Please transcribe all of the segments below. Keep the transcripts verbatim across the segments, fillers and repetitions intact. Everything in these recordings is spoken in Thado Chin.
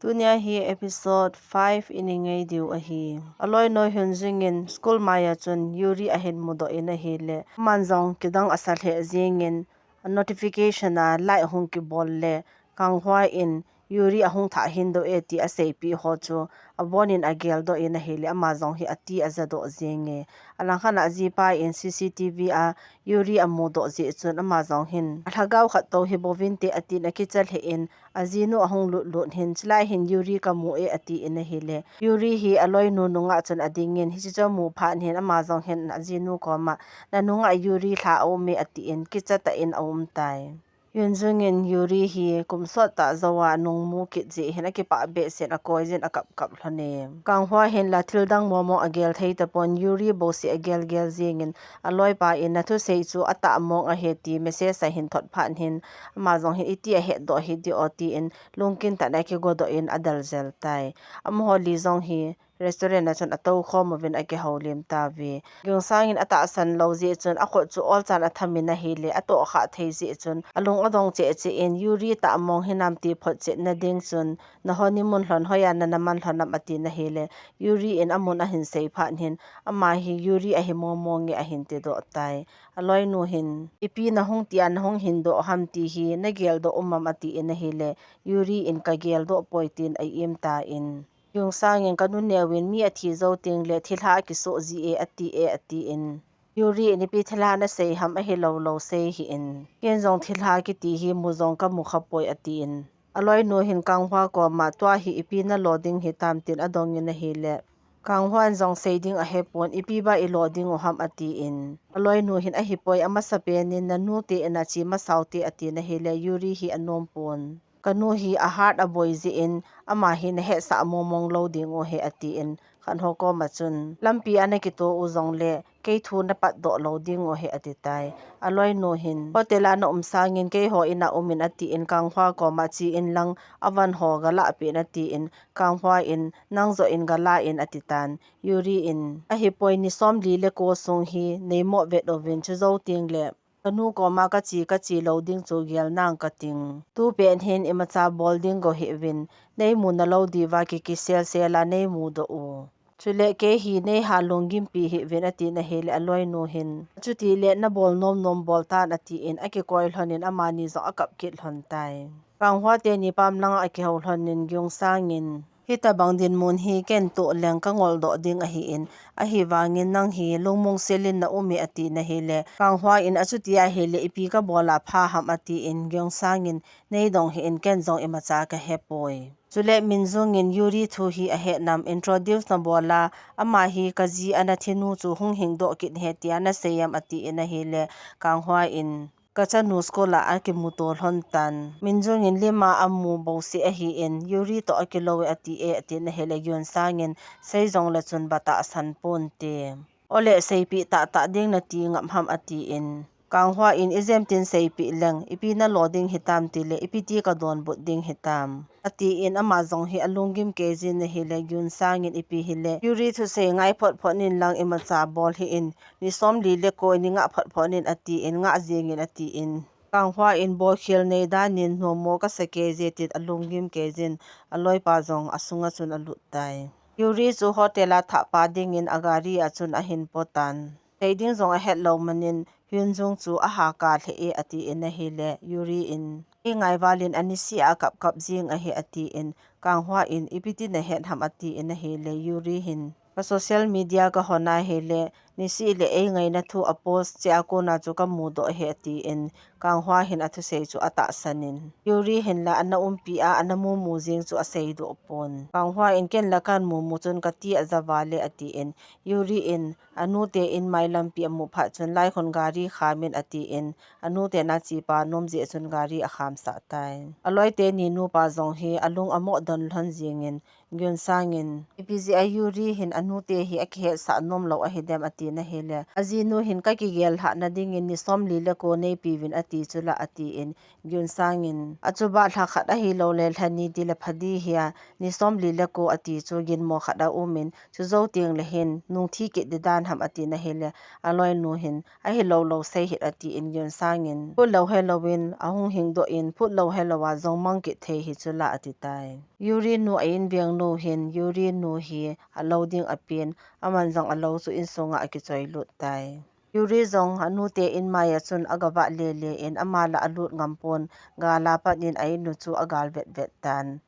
Tunia hi episode five i ngai diu ahi. Aloinu Hyunjung in school maiya chun Yuri ahin mudoh in ahile, aman jong kidang asa lheh jingin, a notification a like hung kibol le, Kang Hwa in Yuri ahung thah hin doh e ti aseipeh ho chu abonin ageldoh in ahile, ama jong hi ati ajadoh jinge. Alangkhat a ajipa in C C T V a Yuri amudoh jeh chun ama jong hin alhagao khat tou hi bouvinte atin akicha lheh in, ajinu ahung lut lut hin, chulai hin Yuri kamu e atin ahile, Yuri hi aloinu nungah chun adingin, hiche chu amu phat hin ama jong hin ajinu koma, na nungah Yuri lha aum e atin, kicha tah in aum tai. Hyunjung in Yuri hi kum sot tah jouva nungmu kit jeh hin akipah behseh in akoijin akap kap lhon e. Kang Hwa hin la thil dang momo agel thei tapon, Yuri bouseh agel gel jingin, aloipa in na thusei chu atah mong ahi ti message ahin thot phat hin, ama jong hin iti ahetdoh hi dih o tin, lungkin tah in akigodoh in adel jel tai. Amaho li jong hi restaurant a chun atou khom uvin akihoulim tauve. Geun Sang in atahsan lou jeh chun akhut chu olchan athamin ahile, atohkhah thei jeh chun alung adong cheh cheh in, Yuri tah mong hinam ti photchetna ding chun, na honeymoon lhon hoiya nana man lhon ham atin ahile, Yuri in amun ahin sei phat hin, ama hi Yuri ahi momo nge ahin tidoh tai. Aloinu hin, ipi nahung tia nahung hindoh ham ti hi nageldoh um am atin ahile, Yuri in kageldoh poi tin a-im tan. Geun Sang in kanu neuvin mi athi jou tengle thilha akisoh ji e ati e atin. Yuri in ipi thilha nasei ham ahilou lou sei hih in. Ken jong thilha kiti hi mu jong kamu khapoi atin. Aloinu hin Kang Hwa koma tua hi ipi nalo ding hitam tin adongin ahile, Kang Hwa in jong sei ding ahepon, ipi ba ilo ding u ham atin. Aloinu hin ahipoi, amasapen in nanu te in ache masau te atin ahile, Yuri hi anom pon. Kanu hi a heart aboi jeh in, ama hi nahetsah momong lou ding u ahi atin, khat ho koma chun, lampi a nakito u jongle, kei thu napatdoh lou ding u ahi ati tai. Aloinu hin, hotel a naum sangin keiho in a umin atin, Kang Hwa koma che inlang, avan ho galah peh in atin, Kang Hwa in, nang joh in galah in ati tan. Yuri in, ahipoi, ni somli le ko sung hi neimoh vet uvin, chujou tengle kanu koma kache, kache lou ding chu gel nang kating. Tupet hin imacha bol ding go hih uvin, neimu nalou diuva kikisel sel a neimudoh u. Chule kei hi neiha lunggimpi hih uvin atin ahile aloinu hin, achuti le nabol nom nom bol tan atin, akikoi lhon in amani jong akap kit lhon tai. Kang Hwa teni pam langa akihou lhon in Geun Sang in, hitabang dinmun hi ken toh leng kangoldoh ding ahin, ahivangin nang hi lungmong sel in na um e atin ahile, Kang Hwa in achuti ahile ipi kabol a pha ham atin, Geun Sang in, neidong hih in, ken jong imacha kahepoi. Chule Min Jung in Yuri thu hi ahet nam, introduce nabol a, ama hi kaji a nathinu chu hung hingdoh kit ahi tia nasei em atin ahile, Kang Hwa in, kachanu school a akimuto lhon tan. Min Jung in lim a amu bouseh ahin, Yuri toh akilou e ati e atin ahile, Geun Sang in, sei jongle chun ba tahsan ponte. Ole seipeh tahtah ding nati ngap ham atin. Kang Hwa in, ijemtin seipeh leng, ipi nalo ding hitam tile, ipi ti kadonbut ding hitam atin, ama jong hi alunggim kei jin ahile, Geun Sang in ipi hile, Yuri thusei ngai phot phot in lang imacha bol hih in, ni somli le ko ni ngah phot phot in atin, ngah jingin atin. Kang Hwa in, bolkhel nei dan in nommo kasa kei je tin alunggim kei jin, aloipa jong asunga chun alut tai. Yuri chu hotel a thahpa dingin agari a chun ahin potan. Thei ding jong ahet lou manin, Hyun Jung chu aha kap lheh e atin ahile, Yuri in, kei ngaival in anisih a akap kap jing ahi atin, Kang Hwa in, ipi ti nahet ham atin ahile, Yuri hin, ka social media kahon ahile, nisih le eingaina thu a post cheh a kona chu kamudoh ahi atin, Kang Hwa hin athusei chu atahsan in, Yuri hin la ana umpi a, ana mumu jing chu aseidoh pon. Kang Hwa in, ken la kahin mumu chun kati aja vale atin, Yuri in, anute in mai lampi amu phat chun, lai khun gari kham in atin, anute in achepa nom jeh chun gari akham sah tai. Aloi teni nupa jong hi alung amoh don lhon jingin, Geun Sang in, ipi jeh a Yuri hin anute hi akihetsah nom lou ahidem atin ahile, ajinu hin, kakigel lhahna dingin ni somli le ko neipeuvin ti chu la, atin Gyun Sang in, achuba lha khat ahilou le lha ni ti le pha di hia, ni som li le ko ati chu ginmo khat a um in, chu jou teng le hin nung thi kit di dan ham ati na hile, aloinu hin, ahilou lou sei hih atin Gyun Sang in, phut lou helou in ahung hing doh in, phut lou helou a jong mang kit thei hi chu la ati tai. Yuri nu a inveng nu hin, Yuri nu hi alou ding apen, aman jong alou chu insunga akichoi lut tai. Yuri jong anute in mai a chun agavah lele in, ama la alut ngam pon, gal a pat in a in u chu agal vet vet tan.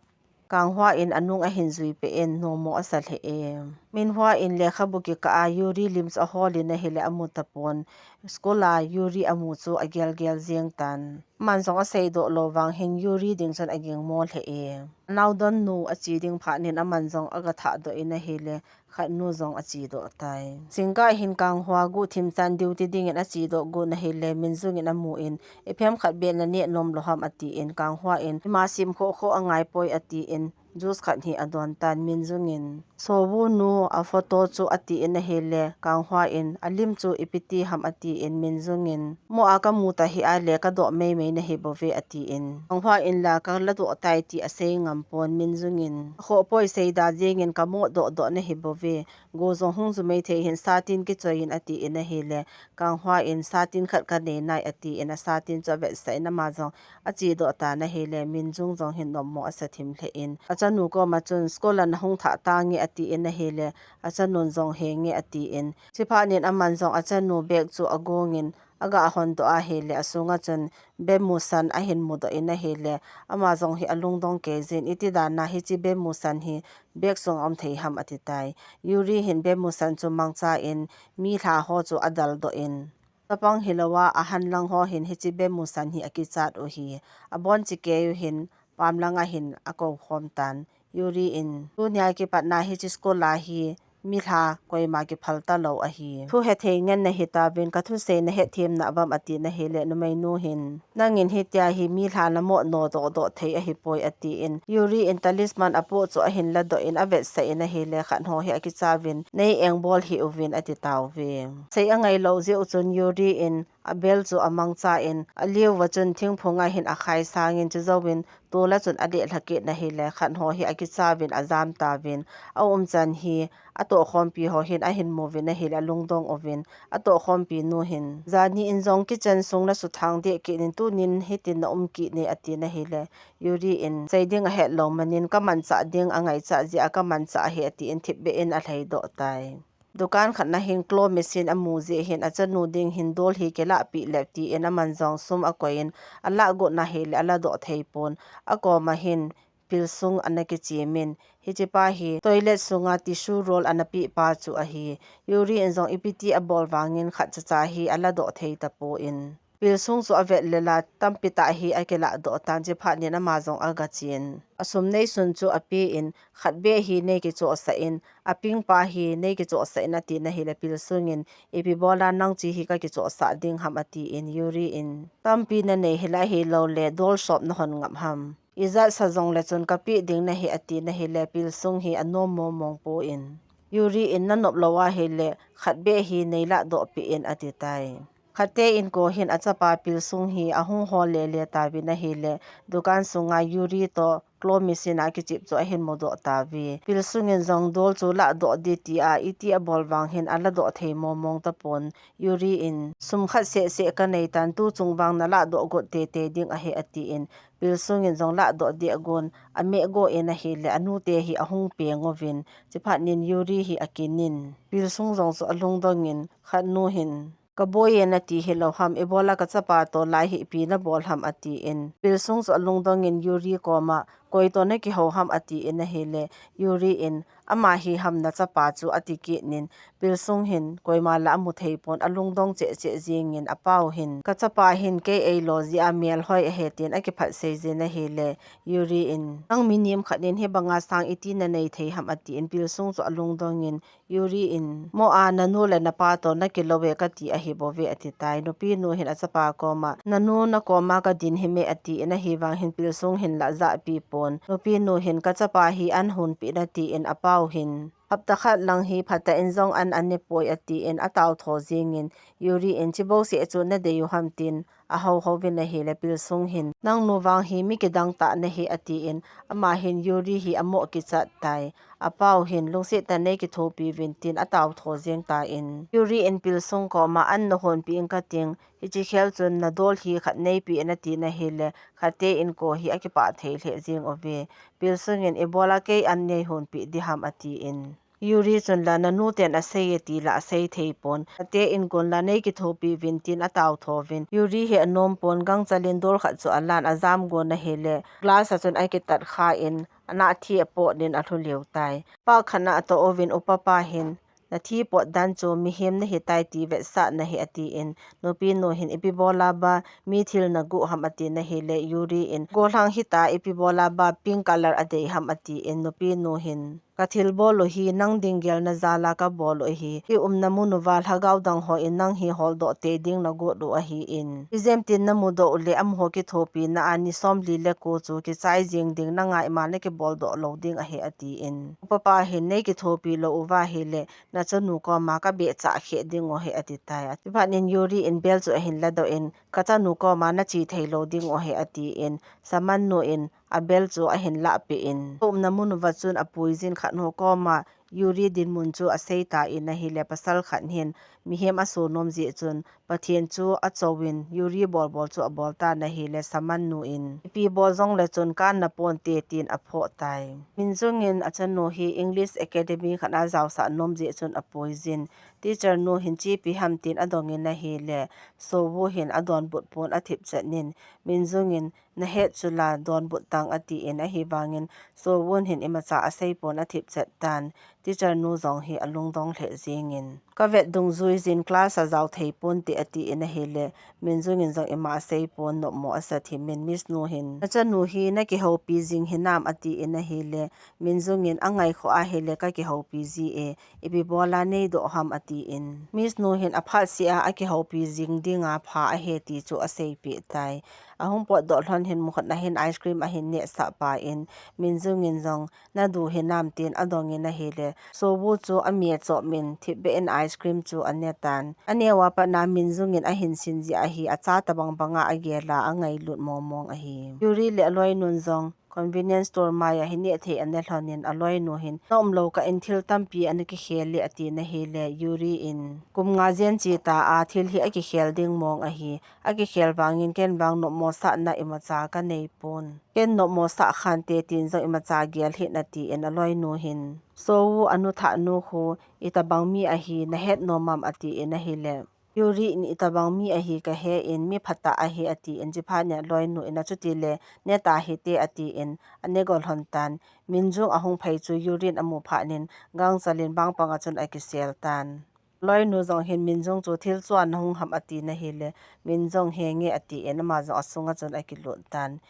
Kang Hwa in anung ahin jui peh in, nomo asa lheh e. Min Hwa in lekhabu kikah a Yuri lim chu ahol in ahile amu tapon. School a Yuri amu chu agel gel jeng tan. Aman jong asei doh lou vang hin Yuri ding chun aging mo lheh e. Anaodon nu ache ding phat in aman jong aga thah doh in ahile, khat nu jong ache doh tai. Singkah hin Kang Hwa guhthim chan duty ding in ache doh got in ahile, Min Jung in amu in, iphem khat beh naneh nom lou ham atin, Kang Hwa in, ima sim khoh khoh angai poi atin, juice khat hi adon tan. Min Jung in, Seo Woo nu a photo chu atin ahile, Kang Hwa in, alim chu ipi ti ham atin, Min Jung in, mo a kamu ta hih a le kadoh mei mei nahi bou ve atin, Kang Hwa in la kala doh tai ti asei ngam pon, Min Jung in, akhoh poi, seida jeng in kamo doh doh nahi bou ve, go jong hung ju mei thei hin satin kichoi in atin ahile, Kang Hwa in, satin khat kanei nai atin, asatin chu avetsah in ama jong ache doh tan ahile, Min Jung jong hin nomo asa thim lheh in, achanu koma chun, school a nahung thah tange atin ahile, achanun jong henge atin, chuphat in aman jong achanu bag chu agong in, aga hon doh ahile, asunga chun Bae Mu San ahin mu doh in ahile, ama jong hi alungdong kei jin, iti dan a hiche Bae Mu San hi bag sunga um thei ham ati tai. Yuri hin Bae Mu San chu mangcha in, mi lha ho chu adal doh in, chapang hilou a, ahan lang ho hin hiche Bae Mu San hi akichat u hi, abon chikei u hin, pam langa hin akou khom tan. Yuri in, tunia kipat na hiche school a hi, mi lha koima kiphal talou ahi. Thu hethei ngen nahi tauvin, kathusei nahet them na uvam atin ahile, numeinu hin, nangin hitia hi mi lha namo nodoh doh thei ahi poi atin, Yuri in talisman apoh chu ahin ladoh in avetsah in ahile, khat ho hi akicha uvin, nei engbol hih uvin ati tauve. Sei angai lou jeh u chun Yuri in, abel chu amangcha in, alio uva chun thingphung a hin akhai sang in, chujouvin tol a chun aleh lha kit in ahile, khat ho hi akicha uvin ajam tauvin, aumchan hi atohkhompi ho hin ahin mu uvin ahile, alungdong uvin, atohkhompi nu hin, jani in jong kitchen sung nasuthang deh kit in, tunin hitin naum kit ne atin ahile, Yuri in, sei ding ahet lou manin, kamanchah ding angaichat jeh a kamanchah ahi atin, thipbeh in alhai doh tai. Dukan khat na hin claw machine amu jeh hin, achanu ding hin doll hi kilah peh le tin, aman jong sum akoi in, alah got in ahile, ala doh thei pon, akoma hin pilsung ana kichem in, hichepa hi toilet sunga tissue roll ana peh pa chu ahi. Yuri in jong ipi ti abol vangin khat chacha hi ala doh thei tapon, pilsung chu avet le la, tampi tah hi akilah doh tan, chuphat in ama jong aga chen. Asum neisun chu apen, khat beh hi nei kichohsah in, aping pa hi nei kichohsah in atin ahile, pilsung in, ipi bola nang che hi kakichohsah ding ham atin, Yuri in, tampi nanei hila hilou le, doll shop nahon ngap ham. Ijat sa jong le chun kapeh ding nahi atin ahile, pilsung hi anom mong mong pon, Yuri in, nanop lou ahile, khat beh hi nei lah doh peh in ati tai. Khatte inko hin achapa pilsung hi ahung hol le le tauvin ahile, dukan sunga Yuri toh claw machine a kichep chu ahin mu doh tauve. Pilsung in jong doll chu lah doh ding tia, iti abol vang hin ala doh thei mong mong tapon, Yuri in, sum khat seh seh kanei tan, tu chung vang nalah doh got tei tei ding ahi atin, pilsung in jong lah doh ding agon, ameh go in ahile, anute hi ahung peng uvin, chuphat in Yuri hi akin in, pilsung jong chu alungdong in, khat nu hin, kaboi e nati hilou ham, ibola kachapa toh lai hi ipi nabol ham atin, pilsung chu alungdong in Yuri koma, koi toh nakihou ham atin ahile, Yuri in, ama hi ham nachapa chu ati kit in, pilsung hin koima lah amu thei pon, alungdong cheh cheh jeng in, apau hin, kachapa hin kei eilo jeh a melhoi ahi tin akiphatsei jin ahile, Yuri in, nang mi nem khat in hibanga sang iti nanei thei ham atin, pilsung chu alungdong in, Yuri in, mo a nanu le napa toh nakilou e kati ahi bou ve ati tai. Nupi nu hin achapa koma, nanu nakoma kadin him e atin, ahivang hin pilsung hin lah jah pi pon. Nupi nu hin kachapa hi an hun peh in atin, apau hin, Hapta khat lang hi phatah in jong an anepoi, atin atao tho jingin, Yuri in, "Chibou seh chu nadei u ham?" tin ahou hou vin ahile, Pilsung hin, "Nangnu vang hi mi kidang tah nahi," atin, ama hin Yuri hi amoh kichat tai. Apau hin, "Lungset tah in nei kithopi uvin," tin atao tho jing tan. Yuri in Pilsung koma, "An nahonpi ing kating, hiche khel chun nadol hi khat neipe in," atin ahile, khat te in ko hi akipah thei lheh jing uve. Pilsung in, "Ibola kei an neihonpi ding ham?" atin. Yuri chun la, "Nanu ten asei e," ti la asei thei pon. Khat te in kon la, "Nei kithopi uvin," tin atao tho vin. Yuri hi anom pon, gangchal in dol khat chu alan ajam gon ahile, glass a chun akitat kha in, anah thi apot in alhu lheh tai. Park khat na atoh uvin, upapa hin, "Nathi pot dan chu mihem nahi tai ti vetsah nahi," atin, nupinu hin, "Ipi bola ba mi thil naguh ham?" atin ahile, Yuri in, "Gollhang hita, ipi bola ba pink color adei ham?" atin, nupinu hin, "Kathilbol u hi nang ding gelna jal a kabol u ahi. I umna mun uva lhagao dang hon nang hi holdoh tei ding nagot u ahin, ijemtin namudoh u le amaho kithopina a ni somli le ko chu kichai jing ding, nanga ima nakibol doh lou ding ahi," atin. Upapa hin, "Nei kithopi lou uva ahile, nachanu koma kabeh chah kheh ding u ahi," ati tai. Chuphat in Yuri in bell chu ahin ladoh in, "Kachanu koma nache thei lou ding u ahi," atin, shaman nu in abell chu ahin lahpeh in, umna mun uva chun apui jin, khat ho koma Yuri dinmun chu asei tan ahile, pasal khat hin mihem aso nom jeh chun Pathen chu achouvin, Yuri bolbol chu abol tan ahile, shaman nu in, "Ipi bol jongle chun kan naponte," tin aphoh tai. Minjung in achanu hi English Academy khat a jaosah nom jeh chun apui jin, teacher nu hin, "Chepi ham?" tin adong in ahile, Seo Woo hin adonbut pon athip chet in, Minjung in, "Nahet chu la, donbut tang," atin, ahivangin Seo Woo hin imacha asei pon athip chet tan. Teacher nu jong hi alungdong lheh jingin, "Kavet dungjui jin class a jao thei ponte," atin ahile, Minjung in jong ima asei pon, nopmo asa thim in, Miss nu hin, "Nachanu hi nakihoupi jing hinam?" atin ahile, Minjung in, "Angaikhoh ahile kakihoupi ji e, ipi bola neidoh ham?" atin, Miss nu hin, "Aphat seh a akihoupi jing dinga pha ahi," ti chu aseipeh tai. Ahung potdoh lhon hin mukhut na hin ice cream ahin nehsah pan, Minjung in jong, "Nadu hinam?" tin adong in ahile, Seo Woo chu ame chop in thipbeh in ice cream chu ane tan. Aneo a pat na Minjung in ahin sin jeh ahi, acha tabang banga agel a, angailut mongmong ahi. Yuri le aloinun jong convenience store mai a hin nehthei ane lhon in, aloinu hin, "Na umlou kah in thil tampi ana kikhel e," atin ahile, Yuri in, "Kum nga jen che ta a thil hi akikhel ding mong ahi. Akikhel vangin ken vang nopmo sahna imacha kanei pon. Ken nopmo sah khante tin jong imacha gel hih in," atin aloinu hin, "Seo Woo anu thah nu khu itabang mi ahi, nahet nom am?" atin ahile, Yuri in, "Itabang mi ahi kahe in, mi phatah ahi," atin, chuphat in aloinu in, "Achutile neta hite," atin, ane go lhon tan. Minjung ahung phei chu Yuri in amu phat in, gangchal in bang panga chun akisel tan. Aloinu jong hin Minjung chu, "Thil chuan nahung ham?" atin ahile, Minjung, "Henge," atin, ama jong asunga chun akilut tan.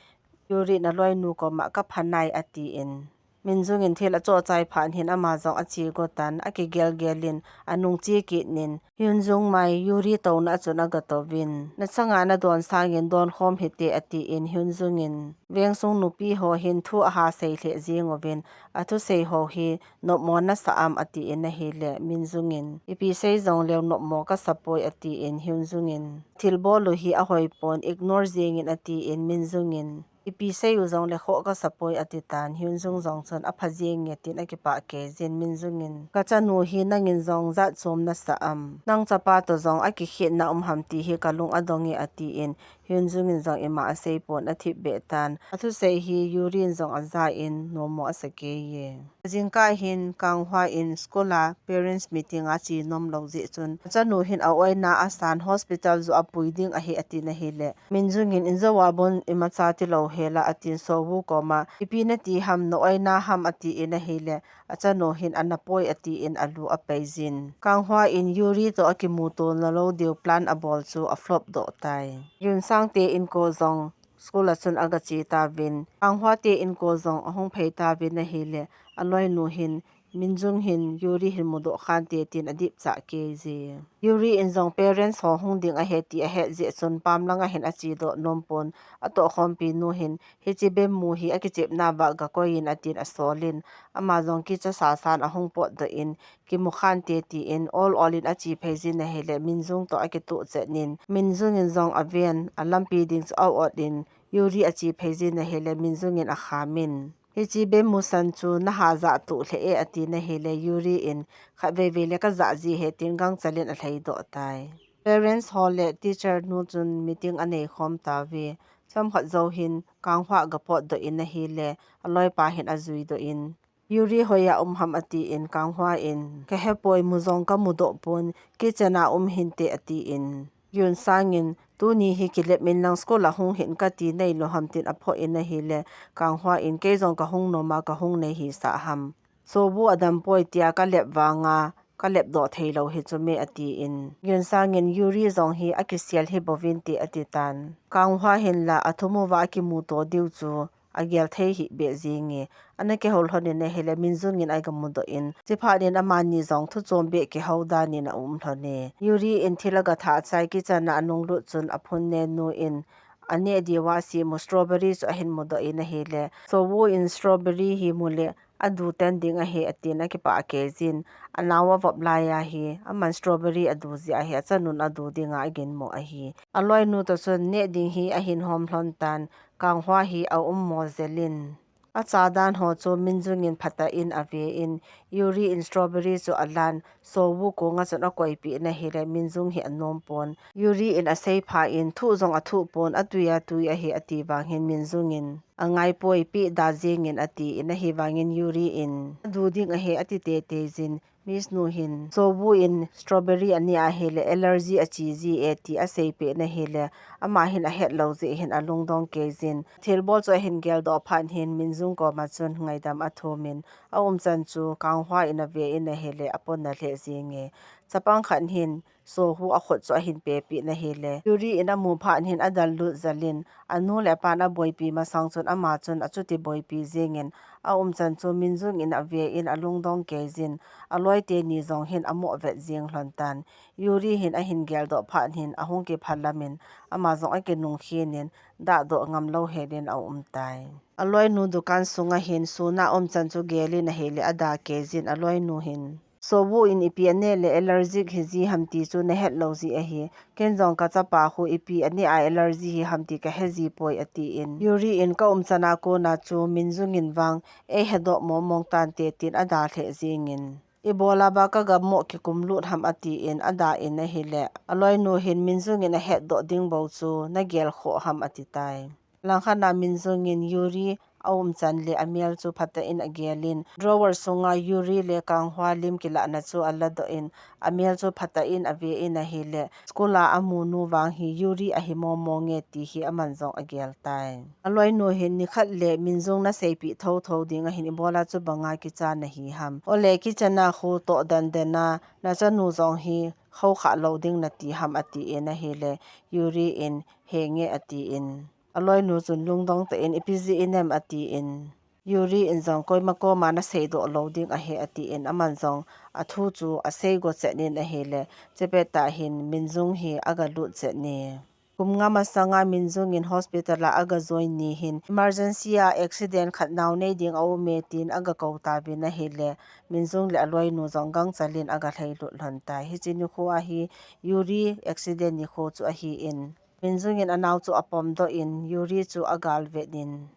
Yuri in aloinu koma, "Kapha nai," atin, Minjung in thil achoh chai phat hin ama jong ache go tan, akigel gel in anung che kit in, Hyunjung mai Yuri touna a chun aga touvin, "Nachanga nadon sangin donkhom hite," atin, Hyunjung in, "Vengsung nupi ho hin thu aha sei lheh jing uvin, athusei ho hi nopmo nasa am?" atin ahile, Minjung in, "Ipi sei jongleu nopmo kasa poi," atin, Hyunjung in, "Thilbol u hi ahoi pon, ignore jingin," atin, Minjung in, "Ipi sei u jongle khoh kasa poi," ati tan. Hyunjung jong chun, "Apha jenge," tin akipah kei jin, Minjung in, "Kachanu hi nangin jong jat chom nasa am? Nang chapa toh jong akikhetna um ham ti hi kalung adong e," atin, Hyunjung in jong ima asei pon athipbeh tan. Athusei hi Yuri in jong aja in, nopmo asa kei e. Jingkah hin Kang Hwa in school a parents meeting a che nom lou jeh chun, achanu hin a-oina asan hospital joh a pui ding ahi atin ahile, Minjung in, "Injo a bon imacha tilou hela," atin, Seo Woo koma, "Ipi nati ham, na-oina ham?" atin ahile, achanu hin, "Ana poi," atin alu apai jin. Kang Hwa in Yuri toh akimutona lou diu plan abol chu a-flop doh tai. Yun Sang te inko jong school a chun aga che tauvin, Kang Hwa te inko jong ahung phei tauvin ahile, aloinu hin Minjung hin Yuri hin mudoh khante tin adipcha kei je. Yuri in jong parents ho hung ding ahi ti ahet jeh chun pam langa hin achedoh nom pon, atohkhompi nu hin, hiche bemmu hi akichepna uva gakoi in atin asolin, ama jong kicha sasan ahung potdoh in, kimu khante tin ol ol in ache phei jin ahile Minjung toh akituh chet in, Minjung in jong aven, alampi ding chu a-ot in, Yuri ache phei jin ahile Minjung in akhamin, hiche bemmu san chu naha jah tuh lheh e atin ahile Yuri in, khatvei vei le kajah ji ahi tin gangchel in alhaidoh tai. Parents ho le teacher nu chun meeting anei khom tauve. Chomkhat jou hin Kang Hwa gapotdoh in ahile, aloipa hin ajuidoh in, Yuri hoiya um ham atin, Kang Hwa in, kahepoi, mu jong kamudoh pon, kitchen a um hinte atin, Yun Sang in, tuni hi kilep in lang school a hung hih in kati nailou ham tin aphoh in ahile, Kang Hwa in, kei jong kahung nom a kahung nei hisah ham. Sobu adam poi tia kalep vanga, kalepdoh theilou hi chu me atin, Yun Sang in, Yuri jong hi akisel hi bouvinte atitan. Kang Hwa hin la athum uva akimuto diu chu agel thei hih beh jenge, ana kihou lhon in ahile Minjung in agamudoh in, chuphat in amani jong thuchom beh kihou dan in aum lhon e. Yuri in thil agathah chai kitchen a anunglut chun aphun nenu in, aneh diuva asem u strawberry chu ahin mudoh in ahile, Sobu in strawberry hi mu le, adu ten ding ahi atin akipah kei jin, anao avop laiya hi, aman strawberry adu jeh ahi, achanun adu dinga aginmo ahi. Aloinu toh chun neh ding hi ahin hom lhon tan, Kang Hwa hi aummo jel in. Acha dan ho chu Minjung in phatah in ave in, Yuri in strawberry chu alan, Sobu konga chun akoipeh in ahile, Minjung hi anom pon. Yuri in asei pha in, thuh jong athuh pon, atui atui ahi ati vang hin Minjung in, angaipoi, peh da jeng in atin, ahivangin Yuri in, adu ding ahi ati teitei jin, Miss nu hin, Sobu in strawberry aneh ahile, allergy ache ji e ti aseipeh in ahile, ama hin ahetlou jeh hin alungdong kei jin. Thilbol chu ahin geldoh phat hin, Minjung koma chun ngaidam athum in, aumchan chu Kang Hwa in ave in ahile, aponna lheh jenge. Chapang khat hin, Sobu akhut chu ahin pehpeh in ahile, Yuri in amu phat hin adallut jel in, anu le apan aboipi masang chun ama chun achuti boipi jeng in, aumchan chu Minjung in ave in alungdong kei jin, aloi teni jong hin amoh vet jeng lhon tan. Yuri hin ahin geldoh phat hin ahung kiphalam in, ama jong akinung khen in, dahdoh ngamlou hel in aum tai. Aloinu dukan sunga hin Suna umchan chu gel in ahile, ada kei jin, aloinu hin, Sobu in ipi aneh le allergic hiji ham ti chu nahetlou jeh ahi. Ken jong kachapa khu ipi aneh a allergy hi ham ti kahe jipoi atin, Yuri in, kaumchan a kona chu Minjung in vang eihedoh mong mong tante tin ada lheh jeng in, ibola ba kagamoh kikumlut ham atin, ada in ahile, aloinu hin, Minjung in ahetdoh ding bou chu nagel khoh ham ati tai. Langkhat na Minjung in Yuri aumchan le amel chu phatah in agel in, drawer sunga Yuri le Kang Hwa lim kilahna chu aladoh in, amel chu phatah in ave in ahile, school a amu nu vang hi Yuri ahi mong mong e ti hi aman jong agel tai. Aloinu hin, nikhat le Minjung naseipeh thotho ding ahin, ibola chubanga kicha nahi ham. Ole kitchen a khu toh den den a, nachanu jong hi khoukhah lou ding nati ham atin ahile, Yuri in, henge atin, aloinu chun lungdong tah in, ipi jeh inem atin, Yuri in jong, koima koma naseidoh lou ding ahi atin, aman jong athu chu asei go chet in ahile, chepet tah hin Minjung hi agalut chet e. Kum nga masanga Minjung in hospital a agajoin ni hin, emergency a accident khat nao nei ding aume tin agakou tauvin ahile, Minjung le aloinu jong gangchel in agalhailut lhon tai. Hiche nikho a hi Yuri accident nikho chu ahin, Minjung in anao chu apomdoh in, Yuri chu agalvet in,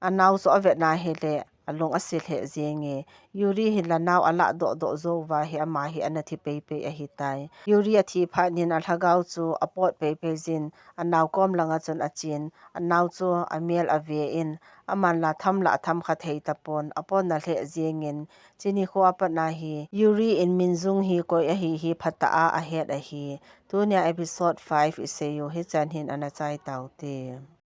anao chu avet na hile, alung ase lheh jenge. Yuri hin la nao alahdoh doh jou uva hi ama hi ana thi peipei ahitai. Yuri athi phat in alhagao chu apot peipei jin, anao kom langa chun achen, anao chu amel ave in, aman la tham la tham kha thei tapon, aponna lheh jeng in, hiche nikho a pat na hi, Yuri in Minjung hi koi ahi hi phatah a ahet ahi. Tunia episode five isei u hichan hin ana chai taute.